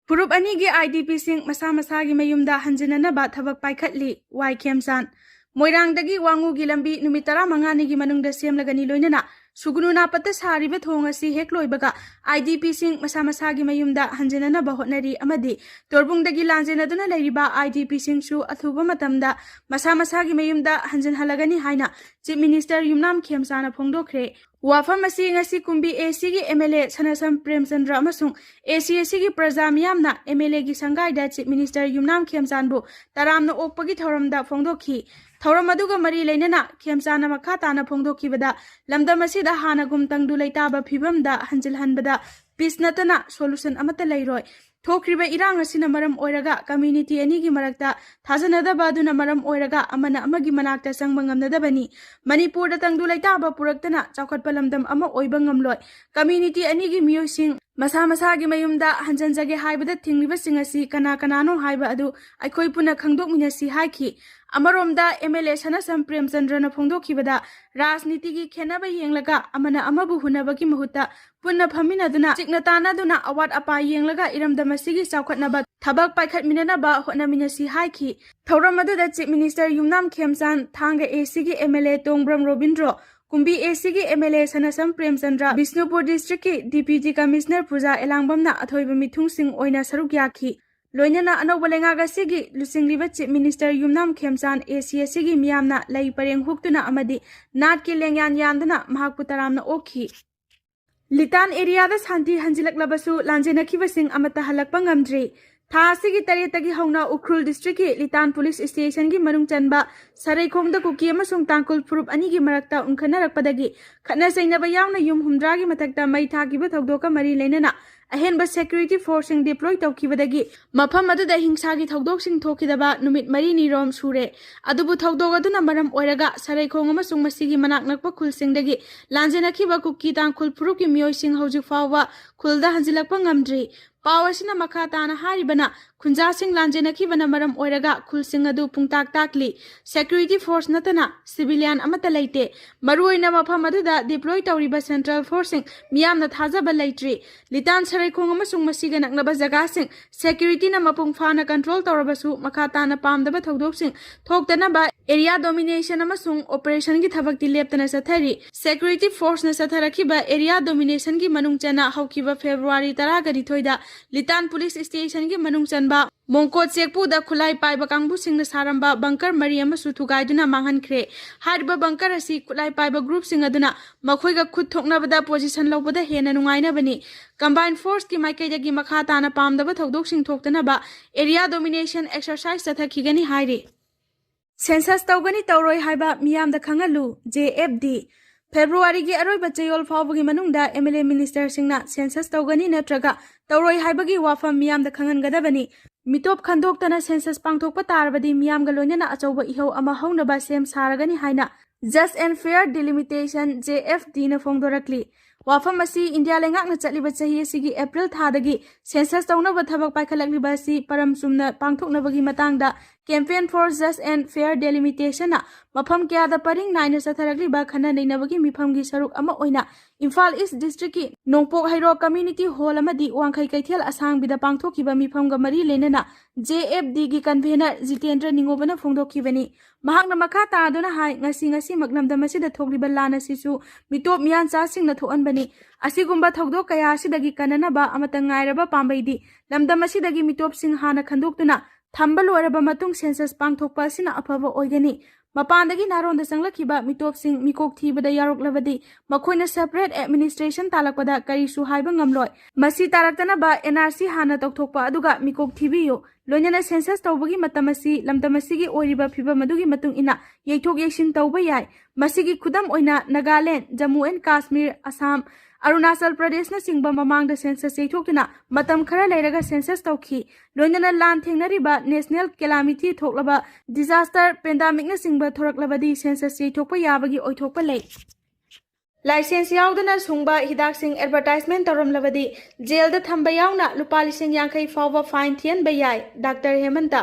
ꯐꯨꯔꯨꯞ ꯑꯅꯤꯒꯤ ꯑꯥꯏ ꯗꯤ ꯄꯤꯁꯤꯡ ꯃꯁꯥ ꯃꯁꯥꯒꯤ ꯃꯌꯨꯝꯗ ꯍꯟꯖꯤꯟꯅꯅꯕ ꯊꯕꯛ ꯄꯥꯏꯈꯠꯂꯤ꯫ ꯋꯥꯏ ꯈꯦꯝꯆꯥꯟ꯫ ꯃꯣꯏꯔꯥꯡꯗꯒꯤ ꯋꯥꯉꯨꯒꯤ ꯂꯝꯕꯤ ꯅꯨꯃꯤꯠ ꯇꯔꯥꯃꯉꯥꯅꯤꯒꯤ ꯃꯅꯨꯡꯗ ꯁꯦꯝꯂꯒꯅꯤ ꯂꯣꯏꯅꯅ ꯁꯨꯒꯨꯅꯨ ꯅꯥꯄꯠꯇ ꯁꯥꯔꯤꯕ ꯊꯣꯡ ꯑꯁꯤ ꯍꯦꯛ ꯂꯣꯏꯕꯒ ꯑꯥꯏ ꯗꯤ ꯄꯤꯁꯤꯡ ꯃꯁꯥ ꯃꯁꯥꯒꯤ ꯃꯌꯨꯝꯗ ꯍꯟꯖꯤꯟꯅꯅꯕ ꯍꯣꯠꯅꯔꯤ ꯑꯃꯗꯤ ꯇꯣꯔꯕꯨꯡꯗꯒꯤ ꯂꯥꯟꯖꯦꯟꯅꯗꯨꯅ ꯂꯩꯔꯤꯕ ꯑꯥꯏ ꯗꯤ ꯄꯤꯁꯤꯡꯁꯨ ꯑꯊꯨꯕ ꯃꯇꯝꯗ ꯃꯁꯥ ꯃꯁꯥꯒꯤ ꯃꯌꯨꯝꯗ ꯍꯟꯖꯤꯟꯍꯜꯂꯒꯅꯤ ꯍꯥꯏꯅ ꯆꯤꯞ ꯃꯤꯅꯤꯁꯇꯔ ꯌꯨꯝꯅꯥꯝ ꯈꯦꯝꯆꯥꯅ ꯐꯣꯡꯗꯣꯛꯈ꯭ꯔꯦ꯫ ꯋꯥꯐꯝ ꯑꯁꯤ ꯉꯁꯤ ꯀꯨꯝꯕꯤ ꯑꯦ ꯁꯤꯒꯤ ꯑꯦꯝ ꯑꯦꯜ ꯑꯦ ꯁꯅꯥꯁꯝ ꯄ꯭ꯔꯦꯝꯆꯟꯗ꯭ꯔ ꯑꯃꯁꯨꯡ ꯑꯦ ꯁꯤ ꯑꯦꯁ ꯁꯤꯒꯤ ꯄ꯭ꯔꯖꯥ ꯃꯤꯌꯥꯝꯅ ꯑꯦꯝ ꯑꯦꯜ ꯑꯦꯒꯤ ꯁꯪꯒꯥꯏꯗ ꯆꯤꯞ ꯃꯤꯅꯤꯁꯇꯔ ꯌꯨꯝꯅꯥꯝ ꯈꯦꯝꯆꯥꯟꯕꯨ ꯇꯔꯥꯝꯅ ꯑꯣꯛꯄꯒꯤ ꯊꯧꯔꯝꯗ ꯐꯣꯡꯗꯣꯛꯈꯤ꯫ ꯊꯧꯔꯝ ꯑꯗꯨꯒ ꯃꯔꯤ ꯂꯩꯅꯅ ꯈꯦꯝꯆꯥꯟꯅ ꯃꯈꯥ ꯇꯥꯅ ꯐꯣꯡꯗꯣꯛꯈꯤꯕꯗ, ꯂꯝꯗꯝ ꯑꯁꯤꯗ ꯍꯥꯟꯅꯒꯨꯝ ꯇꯪꯗꯨ ꯂꯩꯇꯥꯕ ꯐꯤꯕꯝꯗ ꯍꯟꯖꯤꯜꯍꯟꯕꯗ ꯄꯤꯁ ꯅꯠꯇꯅ ꯁꯣꯂꯨꯁꯟ ꯑꯃꯠꯇ ꯂꯩꯔꯣꯏ꯫ ꯊꯣꯛꯈ꯭ꯔꯤꯕ ꯏꯔꯥꯡ ꯑꯁꯤꯅ ꯃꯔꯝ ꯑꯣꯏꯔꯒ community ꯑꯅꯤꯒꯤ ꯃꯔꯛꯇ ꯊꯥꯖꯅꯗꯕ ꯑꯗꯨꯅ ꯃꯔꯝ ꯑꯣꯏꯔꯒ ꯑꯃꯅ ꯑꯃꯒꯤ ꯃꯅꯥꯛꯇ ꯆꯪꯕ ꯉꯝꯅꯗꯕꯅꯤ꯫ ꯃꯅꯤꯄꯨꯔꯗ ꯇꯪꯗꯨ ꯂꯩꯇꯥꯕ ꯄꯨꯔꯛꯇꯅ ꯆꯥꯎꯈꯠꯄ ꯂꯝꯗꯝ ꯑꯃ ꯑꯣꯏꯕ ꯉꯝꯂꯣꯏ꯫ Community ꯑꯅꯤꯒꯤ ꯃꯤꯑꯣꯏꯁꯤꯡ ꯃꯁꯥ ꯃꯁꯥꯒꯤ ꯃꯌꯨꯝꯗ ꯍꯟꯖꯟꯖꯒꯦ ꯍꯥꯏꯕꯗ ꯊꯤꯡꯂꯤꯕꯁꯤꯡ ꯑꯁꯤ ꯀꯅꯥ ꯀꯅꯥꯅꯣ ꯍꯥꯏꯕ ꯑꯗꯨ ꯑꯩꯈꯣꯏ ꯄꯨꯟꯅ ꯈꯪꯗꯣꯛꯃꯤꯟꯅꯁꯤ ꯍꯥꯏꯈꯤ꯫ ꯑꯃꯔꯣꯝꯗ MLA ꯁꯅꯥꯁꯝ ꯄ꯭ꯔꯦꯝꯆꯟꯗ꯭ꯔꯅ ꯐꯣꯡꯗꯣꯛꯈꯤꯕꯗ, ꯔꯥꯖꯅꯤꯇꯤꯒꯤ ꯈꯦꯠꯅꯕ ꯌꯦꯡꯂꯒ ꯑꯃꯅ ꯑꯃꯕꯨ ꯍꯨꯟꯅꯕꯒꯤ ꯃꯍꯨꯠꯇ ꯄꯨꯟꯅ ꯐꯝꯃꯤꯟꯅꯗꯨꯅ, ꯆꯤꯛꯅ ꯇꯥꯟꯅꯗꯨꯅ ꯑꯋꯥꯠ ꯑꯄꯥ ꯌꯦꯡꯂꯒ ꯏꯔꯝꯗꯝ ꯑꯁꯤꯒꯤ ꯆꯥꯎꯈꯠꯅꯕ ꯊꯕꯛ ꯄꯥꯏꯈꯠꯃꯤꯟꯅꯅꯕ ꯍꯣꯠꯅꯃꯤꯟꯅꯁꯤ ꯍꯥꯏꯈꯤ꯫ ꯊꯧꯔꯝ ꯑꯗꯨꯗ Chief Minister ꯌꯨꯝꯅꯥꯝ ꯈꯦꯝꯆꯥꯟ, ꯊꯥꯡꯒ ACꯒꯤ MLA ꯇꯣꯡꯕ꯭ꯔꯝ Robindro, ꯀꯨꯝꯕꯤ ACꯒꯤ MLA ꯁꯅꯥꯁꯝ Premchandra, Bishnupur districtꯀꯤ Deputy Commissioner ꯄꯨꯖꯥ ꯑꯦꯂꯥꯡꯕꯝꯅ ꯑꯊꯣꯏꯕ ꯃꯤꯊꯨꯡꯁꯤꯡ ꯑꯣꯏꯅ ꯁꯔꯨꯛ ꯌꯥꯈꯤ꯫ ꯂꯣꯏꯅꯅ ꯑꯅꯧꯕ ꯂꯩꯉꯥꯛ ꯑꯁꯤꯒꯤ ꯂꯨꯆꯤꯡꯂꯤꯕ Chief Minister ꯌꯨꯝꯅꯥꯝ ꯈꯦꯝꯆꯥꯟ AC ꯑꯁꯤꯒꯤ ꯃꯤꯌꯥꯝꯅ ꯂꯩ ꯄꯔꯦꯡ ꯍꯨꯛꯇꯨꯅ ꯑꯃꯗꯤ ꯅꯥꯠꯀꯤ ꯂꯦꯡꯌꯥꯟ ꯌꯥꯟꯗꯨꯅ ꯃꯍꯥꯛꯄꯨ ꯇꯔꯥꯝꯅ ꯑꯣꯛꯈꯤ꯫ ꯂꯤꯇꯥꯟ areaꯗ ꯁꯥꯟꯇꯤ ꯍꯟꯖꯤꯜꯂꯛꯂꯕꯁꯨ ꯂꯥꯟꯖꯦꯟꯅꯈꯤꯕꯁꯤꯡ ꯑꯃꯠꯇ ꯍꯜꯂꯛꯄ ꯉꯝꯗ꯭ꯔꯤ꯫ ꯊꯥ ꯑꯁꯤꯒꯤ ꯇꯔꯦꯠꯇꯒꯤ ꯍꯧꯅ ꯎꯈ꯭ꯔꯨꯜ districtꯀꯤ ꯂꯤꯇꯥꯟ police stationꯒꯤ ꯃꯅꯨꯡ ꯆꯟꯕ ꯁꯔꯩꯈꯣꯡꯗ ꯀꯨꯀꯤ ꯑꯃꯁꯨꯡ ꯇꯥꯡꯈꯨꯜ ꯐꯨꯔꯨꯞ ꯑꯅꯤꯒꯤ ꯃꯔꯛꯇ ꯎꯪꯈꯠꯅꯔꯛꯄꯗꯒꯤ ꯈꯠꯅ ꯆꯩꯅꯕ ꯌꯥꯎꯅ ꯌꯨꯝ ꯍꯨꯝꯗ꯭ꯔꯥꯒꯤ ꯃꯊꯛꯇ ꯃꯩ ꯊꯥꯈꯤꯕ ꯊꯧꯗꯣꯛꯀ ꯃꯔꯤ ꯂꯩꯅꯅ ꯑꯍꯦꯟꯕ security forceꯁꯤꯡ deploy ꯇꯧꯈꯤꯕꯗꯒꯤ ꯃꯐꯝ ꯑꯗꯨꯗ ꯍꯤꯡꯁꯥꯒꯤ ꯊꯧꯗꯣꯛꯁꯤꯡ ꯊꯣꯛꯈꯤꯗꯕ ꯅꯨꯃꯤꯠ ꯃꯔꯤꯅꯤ ꯔꯣꯝ ꯁꯨꯔꯦ꯫ ꯑꯗꯨꯕꯨ ꯊꯧꯗꯣꯛ ꯑꯗꯨꯅ ꯃꯔꯝ ꯑꯣꯏꯔꯒ ꯁꯔꯩꯈꯣꯡ ꯑꯃꯁꯨꯡ ꯃꯁꯤꯒꯤ ꯃꯅꯥꯛ ꯅꯛꯄ ꯈꯨꯜꯁꯤꯡꯗꯒꯤ ꯂꯥꯟꯖꯦꯟꯅꯈꯤꯕ ꯀꯨꯀꯤ ꯇꯥꯡꯈꯨꯜ ꯐꯨꯔꯨꯞꯀꯤ ꯃꯤꯑꯣꯏꯁꯤꯡ ꯍꯧꯖꯤꯛ ꯐꯥꯎꯕ ꯈꯨꯜꯗ ꯍꯟꯖꯤꯜꯂꯛꯄ ꯉꯝꯗ꯭ꯔꯤ꯫ ꯄꯥꯎ ꯑꯁꯤꯅ ꯃꯈꯥ ꯇꯥꯅ ꯍꯥꯏꯔꯤꯕꯅ, ꯈꯨꯟꯖꯥꯁꯤꯡ ꯂꯥꯟꯖꯦꯟꯅꯈꯤꯕꯅ ꯃꯔꯝ ꯑꯣꯏꯔꯒ ꯈꯨꯜꯁꯤꯡ ꯑꯗꯨ ꯄꯨꯡꯇꯥꯛ ꯇꯥꯛꯂꯤ꯫ Security force ꯅꯠꯇꯅ civilian ꯑꯃꯠꯇ ꯂꯩꯇꯦ꯫ ꯃꯔꯨꯑꯣꯏꯅ ꯃꯐꯝ ꯑꯗꯨꯗ deploy ꯇꯧꯔꯤꯕ central forceꯁꯤꯡ ꯃꯤꯌꯥꯝꯅ ꯊꯥꯖꯕ ꯂꯩꯇ꯭ꯔꯤ꯫ ꯂꯤꯇꯥꯟ ꯁꯔꯩꯈꯣꯡ ꯑꯃꯁꯨꯡ ꯃꯁꯤꯒ ꯅꯛꯅꯕ ꯖꯒꯥꯁꯤꯡ securityꯅ ꯃꯄꯨꯡ ꯐꯥꯅ control ꯇꯧꯔꯕꯁꯨ ꯃꯈꯥ ꯇꯥꯅ ꯄꯥꯝꯗꯕ ꯊꯧꯗꯣꯛꯁꯤꯡ ꯊꯣꯛꯇꯅꯕ area domination ꯑꯃꯁꯨꯡ operationꯒꯤ ꯊꯕꯛꯇꯤ ꯂꯦꯞꯇꯅ ꯆꯠꯊꯔꯤ꯫ Security forceꯅ ꯆꯠꯊꯔꯛꯈꯤꯕ area dominationꯒꯤ ꯃꯅꯨꯡ ꯆꯟꯅ ꯍꯧꯈꯤꯕ February ꯇꯔꯥꯒ ꯅꯤꯊꯣꯏꯗ ꯂꯤꯇꯥꯟ police stationꯒꯤ ꯃꯅꯨꯡ ꯆꯟꯕ ꯃꯣꯡꯀꯣꯠ ꯆꯦꯛꯄꯨꯗ ꯈꯨꯠꯂꯥꯏ ꯄꯥꯏꯕ ꯀꯥꯡꯕꯨꯁꯤꯡꯅ ꯁꯥꯔꯝꯕ bunker ꯃꯔꯤ ꯑꯃꯁꯨ ꯊꯨꯒꯥꯏꯗꯨꯅ ꯃꯥꯡꯍꯟꯈ꯭ꯔꯦ꯫ ꯍꯥꯏꯔꯤꯕ bunker ꯑꯁꯤ ꯈꯨꯠꯂꯥꯏ ꯄꯥꯏꯕ groupꯁꯤꯡ ꯑꯗꯨꯅ ꯃꯈꯣꯏꯒ ꯈꯨꯠ ꯊꯣꯛꯅꯕꯗ position ꯂꯧꯕꯗ ꯍꯦꯟꯅ ꯅꯨꯡꯉꯥꯏꯅꯕꯅꯤ꯫ Combined forceꯀꯤ ꯃꯥꯏꯀꯩꯗꯒꯤ ꯃꯈꯥ ꯇꯥꯅ ꯄꯥꯝꯗꯕ ꯊꯧꯗꯣꯛꯁꯤꯡ ꯊꯣꯛꯇꯅꯕ area domination exercise ꯆꯠꯊꯈꯤꯒꯅꯤ ꯍꯥꯏꯔꯤ꯫ Census ꯇꯧꯒꯅꯤ ꯇꯧꯔꯣꯏ ꯍꯥꯏꯕ ꯃꯤꯌꯥꯝꯗ ꯈꯪꯍꯜꯂꯨ, JFD꯫ ꯐꯦꯕ꯭ꯔꯨꯋꯥꯔꯤꯒꯤ ꯑꯔꯣꯏꯕ ꯆꯌꯣꯜ ꯐꯥꯎꯕꯒꯤ ꯃꯅꯨꯡꯗ MLA ministerꯁꯤꯡꯅ census ꯇꯧꯒꯅꯤ ꯅꯠꯇ꯭ꯔꯒ ꯇꯧꯔꯣꯏ ꯍꯥꯏꯕꯒꯤ ꯋꯥꯐꯝ ꯃꯤꯌꯥꯝꯗ ꯈꯪꯍꯟꯒꯗꯕꯅꯤ꯫ ꯃꯤꯇꯣꯞ ꯈꯟꯗꯣꯛꯇꯅ census ꯄꯥꯡꯊꯣꯛꯄ ꯇꯥꯔꯕꯗꯤ ꯃꯤꯌꯥꯝꯒ ꯂꯣꯏꯅꯅ ꯑꯆꯧꯕ ꯏꯍꯧ ꯑꯃ ꯍꯧꯅꯕ ꯁꯦꯝ ꯁꯥꯔꯒꯅꯤ ꯍꯥꯏꯅ Just and Fair Delimitation, JFDꯅ ꯐꯣꯡꯗꯣꯔꯛꯂꯤ꯫ ꯋꯥꯐꯝ ꯑꯁꯤ ꯏꯟꯗꯤꯌꯥ ꯂꯩꯉꯥꯛꯅ ꯆꯠꯂꯤꯕ ꯆꯍꯤ ꯑꯁꯤꯒꯤ ꯑꯦꯄ꯭ꯔꯤꯜ ꯊꯥꯗꯒꯤ census ꯇꯧꯅꯕ ꯊꯕꯛ ꯄꯥꯏꯈꯠꯂꯛꯂꯤꯕ ꯑꯁꯤ ꯄꯔꯝ ꯆꯨꯝꯅ ꯄꯥꯡꯊꯣꯛꯅꯕꯒꯤ ꯃꯇꯥꯡꯗ Campaign for Just and Fair Delimitationꯅ ꯃꯐꯝ ꯀꯌꯥꯗ ꯄꯔꯤꯡ ꯅꯥꯏꯅ ꯆꯠꯊꯔꯛꯂꯤꯕ ꯈꯟꯅ ꯅꯩꯅꯕꯒꯤ ꯃꯤꯐꯝꯒꯤ ꯁꯔꯨꯛ ꯑꯃ ꯑꯣꯏꯅ ꯏꯝꯐꯥꯜ ꯏꯁ ꯗꯤꯁꯇ꯭ꯔꯤꯛꯀꯤ ꯅꯣꯡꯄꯣꯛ ꯍꯩꯔꯣꯛ ꯀꯝꯃ꯭ꯌꯨꯅꯤꯇꯤ ꯍꯣꯜ ꯑꯃꯗꯤ ꯋꯥꯡꯈꯩ ꯀꯩꯊꯦꯜ ꯑꯁꯥꯡꯕꯤꯗ ꯄꯥꯡꯊꯣꯛꯈꯤꯕ ꯃꯤꯐꯝꯒ ꯃꯔꯤ ꯂꯩꯅꯅ JFDꯒꯤ convener ꯖꯤꯇꯦꯟꯗ꯭ꯔ ꯅꯤꯉꯣꯕꯅ ꯐꯣꯡꯗꯣꯛꯈꯤꯕꯅꯤ꯫ ꯃꯍꯥꯛꯅ ꯃꯈꯥ ꯇꯥꯗꯨꯅ ꯍꯥꯏ, ꯉꯁꯤ ꯉꯁꯤꯃꯛ ꯂꯝꯗꯝ ꯑꯁꯤꯗ ꯊꯣꯛꯂꯤꯕ ꯂꯥꯟ ꯑꯁꯤꯁꯨ ꯃꯤꯇꯣꯞ ꯃꯤꯌꯥꯟꯆꯥꯁꯤꯡꯅ ꯊꯣꯛꯍꯟꯕꯅꯤ꯫ ꯑꯁꯤꯒꯨꯝꯕ ꯊꯧꯗꯣꯛ ꯀꯌꯥ ꯑꯁꯤꯗꯒꯤ ꯀꯟꯅꯅꯕ ꯑꯃꯠꯇ ꯉꯥꯏꯔꯕ ꯄꯥꯝꯕꯩꯗꯤ ꯂꯝꯗꯝ ꯑꯁꯤꯗꯒꯤ ꯃꯤꯇꯣꯞꯁꯤꯡ ꯍꯥꯟꯅ ꯈꯟꯗꯣꯛꯇꯨꯅ ꯊꯝꯕ ꯂꯣꯏꯔꯕ ꯃꯇꯨꯡ census ꯄꯥꯡꯊꯣꯛꯄ ꯑꯁꯤꯅ ꯑꯐꯕ ꯑꯣꯏꯒꯅꯤ꯫ ꯃꯄꯥꯟꯗꯒꯤ ꯅꯥꯔꯣꯟꯗ ꯆꯪꯂꯛꯈꯤꯕ ꯃꯤꯇꯣꯞꯁꯤꯡ ꯃꯤꯀꯣꯛ ꯊꯤꯕꯗ ꯌꯥꯎꯔꯛꯂꯕꯗꯤ ꯃꯈꯣꯏꯅ separate administration ꯇꯥꯂꯛꯄꯗ ꯀꯔꯤꯁꯨ ꯍꯥꯏꯕ ꯉꯝꯂꯣꯏ꯫ ꯃꯁꯤ ꯇꯥꯔꯛꯇꯅꯕ NRC ꯍꯥꯟꯅ ꯇꯧꯊꯣꯛꯄ ꯑꯗꯨꯒ ꯃꯤꯀꯣꯛ ꯊꯤꯕꯤꯌꯨ꯫ ꯂꯣꯏꯅꯅ census ꯇꯧꯕꯒꯤ ꯃꯇꯝ ꯑꯁꯤ ꯂꯝꯗꯝ ꯑꯁꯤꯒꯤ ꯑꯣꯏꯔꯤꯕ ꯐꯤꯕꯝ ꯑꯗꯨꯒꯤ ꯃꯇꯨꯡ ꯏꯟꯅ ꯌꯩꯊꯣꯛ ꯌꯩꯁꯤꯟ ꯇꯧꯕ ꯌꯥꯏ꯫ ꯃꯁꯤꯒꯤ ꯈꯨꯗꯝ ꯑꯣꯏꯅ ꯅꯥꯒꯥꯂꯦꯟ, ꯖꯝꯃꯨ ꯑꯦꯟ ꯀꯥꯁꯃꯤꯔ, ꯑꯁꯥꯝ, ꯑꯔꯨꯅꯥꯆꯜ ꯄ꯭ꯔꯗꯦꯁꯅꯆꯤꯡꯕ ꯃꯃꯥꯡꯗ census ꯌꯩꯊꯣꯛꯇꯨꯅ ꯃꯇꯝ ꯈꯔ ꯂꯩꯔꯒ census ꯇꯧꯈꯤ꯫ ꯂꯣꯏꯅꯅ ꯂꯥꯟ ꯊꯦꯡꯅꯔꯤꯕ national calamity ꯊꯣꯛꯂꯕ disaster, pandemicꯅꯆꯤꯡꯕ ꯊꯣꯔꯛꯂꯕꯗꯤ census ꯌꯩꯊꯣꯛꯄ ꯌꯥꯕꯒꯤ ꯑꯣꯏꯊꯣꯛꯄ ꯂꯩ꯫ License ꯌꯥꯎꯗꯅ ꯁꯨꯡꯕ ꯍꯤꯗꯥꯛꯁꯤꯡ advertisement ꯇꯧꯔꯝꯂꯕꯗꯤ ꯖꯦꯜꯗ ꯊꯝꯕ ꯌꯥꯎꯅ ꯂꯨꯄꯥ ꯂꯤꯁꯤꯡ ꯌꯥꯡꯈꯩ ꯐꯥꯎꯕ fine ꯊꯤꯍꯟꯕ ꯌꯥꯏ꯫ ꯗꯥꯛꯇꯔ ꯍꯦꯃꯟꯇ꯫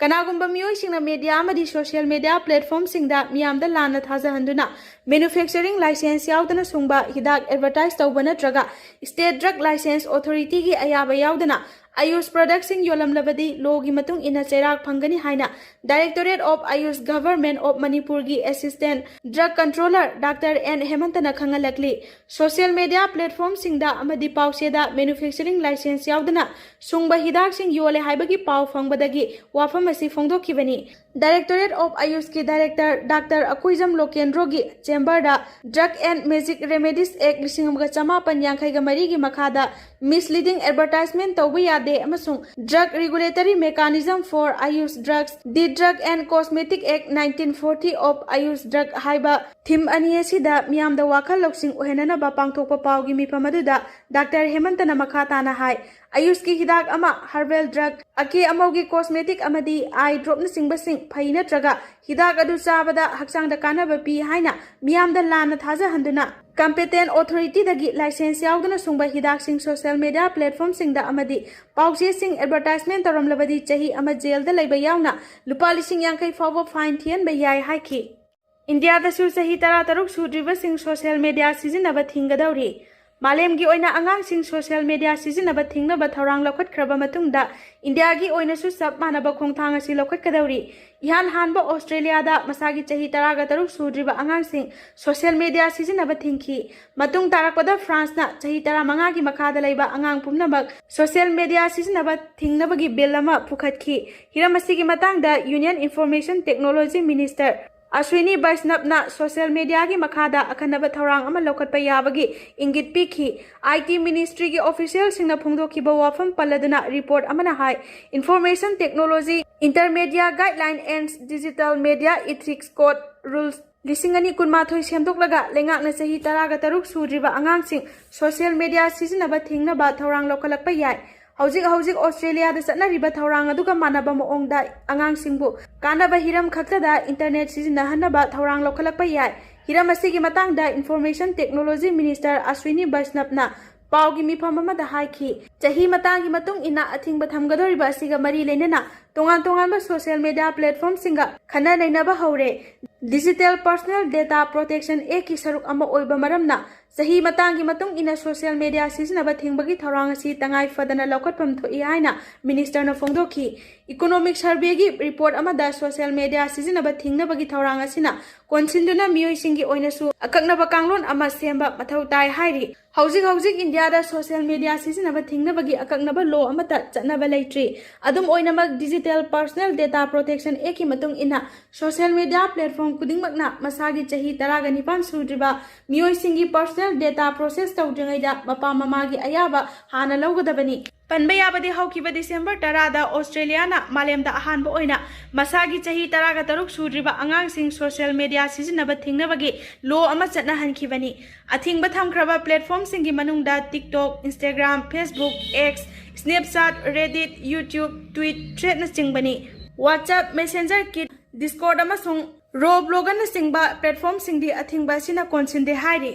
ꯀꯅꯥꯒꯨꯝꯕ ꯃꯤꯑꯣꯏꯁꯤꯡꯅ media ꯑꯃꯗꯤ social media platformꯁꯤꯡꯗ ꯃꯤꯌꯥꯝꯗ ꯂꯥꯟꯅ ꯊꯥꯖꯍꯟꯗꯨꯅ manufacturing license ꯌꯥꯎꯗꯅ ꯁꯨꯡꯕ ꯍꯤꯗꯥꯛ advertise ꯇꯧꯕ ꯅꯠꯇ꯭ꯔꯒ State Drug License Authorityꯒꯤ ꯑꯌꯥꯕ ꯌꯥꯎꯗꯅ Ayush productꯁꯤꯡ ꯌꯣꯜꯂꯝꯂꯕꯗꯤ lawꯒꯤ ꯃꯇꯨꯡ ꯏꯟꯅ ꯆꯩꯔꯥꯛ ꯐꯪꯒꯅꯤ ꯍꯥꯏꯅ Directorate of Ayush, Government of Manipurꯒꯤ Assistant Drug Controller doctor N ꯍꯦꯃꯟꯇꯅ ꯈꯪꯍꯜꯂꯛꯂꯤ꯫ Social media platformꯁꯤꯡꯗ ꯑꯃꯗꯤ ꯄꯥꯎꯆꯦꯗ manufacturing license ꯌꯥꯎꯗꯅ ꯁꯨꯡꯕ ꯍꯤꯗꯥꯛꯁꯤꯡ ꯌꯣꯜꯂꯦ ꯍꯥꯏꯕꯒꯤ ꯄꯥꯎ ꯐꯪꯕꯗꯒꯤ ꯋꯥꯐꯝ ꯑꯁꯤ ꯐꯣꯡꯗꯣꯛꯈꯤꯕꯅꯤ꯫ Directorate of Ayushꯀꯤ Director ꯗꯥꯛꯇꯔ ꯑꯀꯨꯏꯖꯝ ꯂꯣꯀꯦꯟꯗ꯭ꯔꯣꯒꯤ chamberꯗ Drug and Magic Remedies Act ꯂꯤꯁꯤꯡ ꯑꯃꯒ ꯆꯃꯥꯄꯟ ꯌꯥꯡꯈꯩꯒ ꯃꯔꯤꯒꯤ ꯃꯈꯥꯗ misleading advertisement ꯇꯧꯕ ꯌꯥꯗꯦ ꯑꯃꯁꯨꯡ Drug Regulatory Mechanism for Ayush Drugs, The Drug and Cosmetic Act nineteen forty of Ayush Drug ꯍꯥꯏꯕ ꯊꯤꯝ ꯑꯅꯤ ꯑꯁꯤꯗ ꯃꯤꯌꯥꯝꯗ ꯋꯥꯈꯜ ꯂꯧꯁꯤꯡ ꯑꯣꯏꯍꯟꯅꯅꯕ ꯄꯥꯡꯊꯣꯛꯄ ꯄꯥꯎꯒꯤ ꯃꯤꯐꯝ ꯑꯗꯨꯗ ꯗꯥꯛꯇꯔ ꯍꯦꯃꯟꯇꯅ ꯃꯈꯥ ꯇꯥꯅ ꯍꯥꯏ, ꯑꯌꯨꯁꯀꯤ ꯍꯤꯗꯥꯛ ꯑꯃ, ꯍꯔꯕꯦꯜ ꯗ꯭ꯔꯒ, ꯑꯀꯦ ꯑꯃꯧꯒꯤ ꯀꯣꯁꯃꯦꯇꯤꯛ ꯑꯃꯗꯤ ꯑꯥꯏ ꯗ꯭ꯔꯣꯞꯅꯆꯤꯡꯕꯁꯤꯡ ꯐꯩ ꯅꯠꯇ꯭ꯔꯒ ꯍꯤꯗꯥꯛ ꯑꯗꯨ ꯆꯥꯕꯗ ꯍꯛꯆꯥꯡꯗ ꯀꯥꯟꯅꯕ ꯄꯤ ꯍꯥꯏꯅ ꯃꯤꯌꯥꯝꯗ ꯂꯥꯟꯅ ꯊꯥꯖꯍꯟꯗꯨꯅ, ꯀꯝꯄꯦꯇꯦꯟ ꯑꯣꯊꯣꯔꯤꯇꯤꯗꯒꯤ ꯂꯥꯏꯁꯦꯟꯁ ꯌꯥꯎꯗꯅ ꯁꯨꯡꯕ ꯍꯤꯗꯥꯛꯁꯤꯡ ꯁꯣꯁꯤꯌꯦꯜ ꯃꯦꯗꯤꯌꯥ ꯄ꯭ꯂꯦꯠꯐꯣꯝꯁꯤꯡꯗ ꯑꯃꯗꯤ ꯄꯥꯎꯆꯦꯁꯤꯡ ꯑꯦꯗꯚꯔꯇꯥꯏꯖꯃꯦꯟ ꯇꯧꯔꯝꯂꯕꯗꯤ ꯆꯍꯤ ꯑꯃ ꯖꯦꯜꯗ ꯂꯩꯕ ꯌꯥꯎꯅ ꯂꯨꯄꯥ ꯂꯤꯁꯤꯡ ꯌꯥꯡꯈꯩ ꯐꯥꯎꯕ ꯐꯥꯏꯟ ꯊꯤꯍꯟꯕ ꯌꯥꯏ ꯍꯥꯏꯈꯤ꯫ ꯏꯟꯗꯤꯌꯥꯗꯁꯨ ꯆꯍꯤ ꯇꯔꯥꯇꯔꯨꯛ ꯁꯨꯗ꯭ꯔꯤꯕꯁꯤꯡ ꯁꯣꯁꯤꯌꯦꯜ ꯃꯦꯗꯤꯌꯥ ꯁꯤꯖꯤꯟꯅꯕ ꯊꯤꯡꯒꯗꯧꯔꯤ꯫ ꯃꯥꯂꯦꯝꯒꯤ ꯑꯣꯏꯅ ꯑꯉꯥꯡꯁꯤꯡ ꯁꯣꯁꯤꯌꯦꯜ ꯃꯦꯗꯤꯌꯥ ꯁꯤꯖꯤꯟꯅꯕ ꯊꯤꯡꯅꯕ ꯊꯧꯔꯥꯡ ꯂꯧꯈꯠꯈ꯭ꯔꯕ ꯃꯇꯨꯡꯗ ꯏꯟꯗꯤꯌꯥꯒꯤ ꯑꯣꯏꯅꯁꯨ ꯆꯞ ꯃꯥꯟꯅꯕ ꯈꯣꯡꯊꯥꯡ ꯑꯁꯤ ꯂꯧꯈꯠꯀꯗꯧꯔꯤ꯫ ꯏꯍꯥꯟ ꯍꯥꯟꯕ ꯑꯣꯁꯇ꯭ꯔꯦꯂꯤꯌꯥꯗ ꯃꯁꯥꯒꯤ ꯆꯍꯤ ꯇꯔꯥꯒ ꯇꯔꯨꯛ ꯁꯨꯗ꯭ꯔꯤꯕ ꯑꯉꯥꯡꯁꯤꯡ ꯁꯣꯁꯤꯌꯦꯜ ꯃꯦꯗꯤꯌꯥ ꯁꯤꯖꯤꯟꯅꯕ ꯊꯤꯡꯈꯤ꯫ ꯃꯇꯨꯡ ꯇꯥꯔꯛꯄꯗ ꯐ꯭ꯔꯥꯟꯁꯅ ꯆꯍꯤ ꯇꯔꯥꯃꯉꯥꯒꯤ ꯃꯈꯥꯗ ꯂꯩꯕ ꯑꯉꯥꯡ ꯄꯨꯝꯅꯃꯛ ꯁꯣꯁꯤꯌꯦꯜ ꯃꯦꯗꯤꯌꯥ ꯁꯤꯖꯤꯟꯅꯕ ꯊꯤꯡꯅꯕꯒꯤ ꯕꯤꯜ ꯑꯃ ꯄꯨꯈꯠꯈꯤ꯫ ꯍꯤꯔꯝ ꯑꯁꯤꯒꯤ ꯃꯇꯥꯡꯗ union information technology minister Ashwini ꯕꯩꯁꯅꯕꯅ ꯁꯣꯁꯤꯌꯦꯜ ꯃꯦꯗꯤꯌꯥꯒꯤ ꯃꯈꯥꯗ ꯑꯈꯟꯅꯕ ꯊꯧꯔꯥꯡ ꯑꯃ ꯂꯧꯈꯠꯄ ꯌꯥꯕꯒꯤ ꯏꯪꯒꯤꯠ ꯄꯤꯈꯤ꯫ ꯑꯥꯏ ꯇꯤ ꯃꯤꯅꯤꯁꯇ꯭ꯔꯤꯒꯤ ꯑꯣꯐꯤꯁꯤꯌꯦꯜꯁꯤꯡꯅ ꯐꯣꯡꯗꯣꯛꯈꯤꯕ ꯋꯥꯐꯝ ꯄꯜꯂꯗꯨꯅ ꯔꯤꯄꯣꯔꯠ ꯑꯃꯅ ꯍꯥꯏ, Information Technology Intermedia Guideline and Digital Media Ethics Code Rules ꯂꯤꯁꯤꯡ ꯑꯅꯤ ꯀꯨꯟꯃꯥꯊꯣꯏ ꯁꯦꯝꯗꯣꯛꯂꯒ ꯂꯩꯉꯥꯛꯅ ꯆꯍꯤ ꯇꯔꯥꯒ ꯇꯔꯨꯛ ꯁꯨꯗ꯭ꯔꯤꯕ ꯑꯉꯥꯡꯁꯤꯡ ꯁꯣꯁꯤꯌꯦꯜ ꯃꯦꯗꯤꯌꯥ ꯁꯤꯖꯤꯟꯅꯕ ꯊꯤꯡꯅꯕ ꯊꯧꯔꯥꯡ ꯂꯧꯈꯠꯂꯛꯄ ꯌꯥꯏ꯫ ꯍꯧꯖꯤꯛ ꯍꯧꯖꯤꯛ ꯑꯣꯁꯇ꯭ꯔꯦꯂꯤꯌꯥꯗ ꯆꯠꯅꯔꯤꯕ ꯊꯧꯔꯥꯡ ꯑꯗꯨꯒ ꯃꯥꯟꯅꯕ ꯃꯑꯣꯡꯗ ꯑꯉꯥꯡꯁꯤꯡꯕꯨ ꯀꯥꯟꯅꯕ ꯍꯤꯔꯝ ꯈꯛꯇꯗ ꯏꯟꯇꯔꯅꯦꯠ ꯁꯤꯖꯤꯟꯅꯍꯟꯅꯕ ꯊꯧꯔꯥꯡ ꯂꯧꯈꯠꯂꯛꯄ ꯌꯥꯏ꯫ ꯍꯤꯔꯝ ꯑꯁꯤꯒꯤ ꯃꯇꯥꯡꯗ ꯏꯟꯐꯣꯔꯃꯦꯁꯟ ꯇꯦꯛꯅꯣꯂꯣꯖꯤ ꯃꯤꯅꯤꯁꯇꯔ ꯑꯁ꯭ꯋꯤꯅꯤ ꯕꯩꯁꯅꯕꯅ ꯄꯥꯎꯒꯤ ꯃꯤꯐꯝ ꯑꯃꯗ ꯍꯥꯏꯈꯤ꯫ ꯆꯍꯤ ꯃꯇꯥꯡꯒꯤ ꯃꯇꯨꯡ ꯏꯟꯅ ꯑꯊꯤꯡꯕ ꯊꯝꯒꯗꯧꯔꯤꯕ ꯑꯁꯤꯒ ꯃꯔꯤ ꯂꯩꯅꯅ ꯇꯣꯉꯥꯟ ꯇꯣꯉꯥꯟꯕ ꯁꯣꯁꯤꯌꯦꯜ ꯃꯦꯗꯤꯌꯥ ꯄ꯭ꯂꯦꯠꯐꯣꯝꯁꯤꯡꯒ ꯈꯟꯅ ꯅꯩꯅꯕ ꯍꯧꯔꯦ꯫ ꯗꯤꯖꯤꯇꯦꯜ ꯄꯔꯁꯣꯅꯦꯜ ꯗꯦꯇꯥ ꯄ꯭ꯔꯣꯇꯦꯛꯁꯟ ꯑꯦꯛꯀꯤ ꯁꯔꯨꯛ ꯑꯃ ꯑꯣꯏꯕ ꯃꯔꯝꯅ ꯆꯍꯤ ꯃꯇꯥꯡꯒꯤ ꯃꯇꯨꯡ ꯏꯟꯅ ꯁꯣꯁꯤꯌꯦꯜ ꯃꯦꯗꯤꯌꯥ ꯁꯤꯖꯤꯟꯅꯕ ꯊꯤꯡꯕꯒꯤ ꯊꯧꯔꯥꯡ ꯑꯁꯤ ꯇꯉꯥꯏ ꯐꯗꯅ ꯂꯧꯈꯠꯐꯝ ꯊꯣꯛꯏ ꯍꯥꯏꯅ ꯃꯤꯅꯤꯁꯇꯔꯅ ꯐꯣꯡꯗꯣꯛꯈꯤ꯫ ꯏꯀꯣꯅꯣꯃꯤꯛ ꯁꯔꯚꯦꯒꯤ ꯔꯤꯄꯣꯔꯠ ꯑꯃꯗ ꯁꯣꯁꯤꯌꯦꯜ ꯃꯦꯗꯤꯌꯥ ꯁꯤꯖꯤꯟꯅꯕ ꯊꯤꯡꯅꯕꯒꯤ ꯊꯧꯔꯥꯡ ꯑꯁꯤꯅ ꯀꯣꯟꯁꯤꯟꯗꯨꯅ ꯃꯤꯑꯣꯏꯁꯤꯡꯒꯤ ꯑꯣꯏꯅꯁꯨ ꯑꯀꯛꯅꯕ ꯀꯥꯡꯂꯣꯟ ꯑꯃ ꯁꯦꯝꯕ ꯃꯊꯧ ꯇꯥꯏ ꯍꯥꯏꯔꯤ꯫ ꯍꯧꯖꯤꯛ ꯍꯧꯖꯤꯛ ꯏꯟꯗꯤꯌꯥꯗ ꯁꯣꯁꯤꯌꯦꯜ ꯃꯦꯗꯤꯌꯥ ꯁꯤꯖꯤꯟꯅꯕ ꯊꯤꯡꯅꯕꯒꯤ ꯑꯀꯛꯅꯕ ꯂꯣ ꯑꯃꯠꯇ ꯆꯠꯅꯕ ꯂꯩꯇ꯭ꯔꯤ꯫ ꯑꯗꯨꯝ ꯑꯣꯏꯅꯃꯛ, ꯗꯤꯖꯤꯇꯦꯜ ꯄꯔꯁꯣꯅꯦꯜ ꯗꯦꯇꯥ ꯄ꯭ꯔꯣꯇꯦꯛꯁꯟ ꯑꯦꯛꯀꯤ ꯃꯇꯨꯡ ꯏꯟꯅ ꯁꯣꯁꯤꯌꯦꯜ ꯃꯦꯗꯤꯌꯥ ꯄ꯭ꯂꯦꯠꯐꯣꯝ ꯈꯨꯗꯤꯡꯃꯛꯅ ꯃꯁꯥꯒꯤ ꯆꯍꯤ ꯇꯔꯥꯒ ꯅꯤꯄꯥꯟ ꯁꯨꯗ꯭ꯔꯤꯕ ꯃꯤꯑꯣꯏꯁꯤꯡꯒꯤ ꯄꯔꯁꯣꯅꯦꯜ ꯗꯦꯇꯥ ꯄ꯭ꯔꯣꯁꯦꯁ ꯇꯧꯗ꯭ꯔꯤꯉꯩꯗ ꯃꯄꯥ ꯃꯃꯥꯒꯤ ꯑꯌꯥꯕ ꯍꯥꯟꯅ ꯂꯧꯒꯗꯕꯅꯤ꯫ ꯄꯟꯕ ꯌꯥꯕꯗꯤ, ꯍꯧꯈꯤꯕ ꯗꯤꯁꯦꯝꯕꯔ ꯇꯔꯥꯗ ꯑꯣꯁꯇ꯭ꯔꯦꯂꯤꯌꯥꯅ ꯃꯥꯂꯦꯝꯗ ꯑꯍꯥꯟꯕ ꯑꯣꯏꯅ ꯃꯁꯥꯒꯤ ꯆꯍꯤ ꯇꯔꯥꯒ ꯇꯔꯨꯛ ꯁꯨꯗ꯭ꯔꯤꯕ ꯑꯉꯥꯡꯁꯤꯡ ꯁꯣꯁꯤꯌꯦꯜ ꯃꯦꯗꯤꯌꯥ ꯁꯤꯖꯤꯟꯅꯕ ꯊꯤꯡꯅꯕꯒꯤ ꯂꯣ ꯑꯃ ꯆꯠꯅꯍꯟꯈꯤꯕꯅꯤ꯫ ꯑꯊꯤꯡꯕ ꯊꯝꯈ꯭ꯔꯕ ꯄ꯭ꯂꯦꯠꯐꯣꯝꯁꯤꯡꯒꯤ ꯃꯅꯨꯡꯗ TikTok, Instagram, Facebook, X, Snapchat, Reddit, YouTube, Twitch, Threadꯅꯆꯤꯡꯕꯅꯤ꯫ WhatsApp, Messenger, Kit, Discord ꯑꯃꯁꯨꯡ Robloxꯅꯆꯤꯡꯕ ꯄ꯭ꯂꯦꯠꯐꯣꯝꯁꯤꯡꯗꯤ ꯑꯊꯤꯡꯕ ꯑꯁꯤꯅ ꯀꯣꯟꯁꯤꯟꯗꯦ ꯍꯥꯏꯔꯤ꯫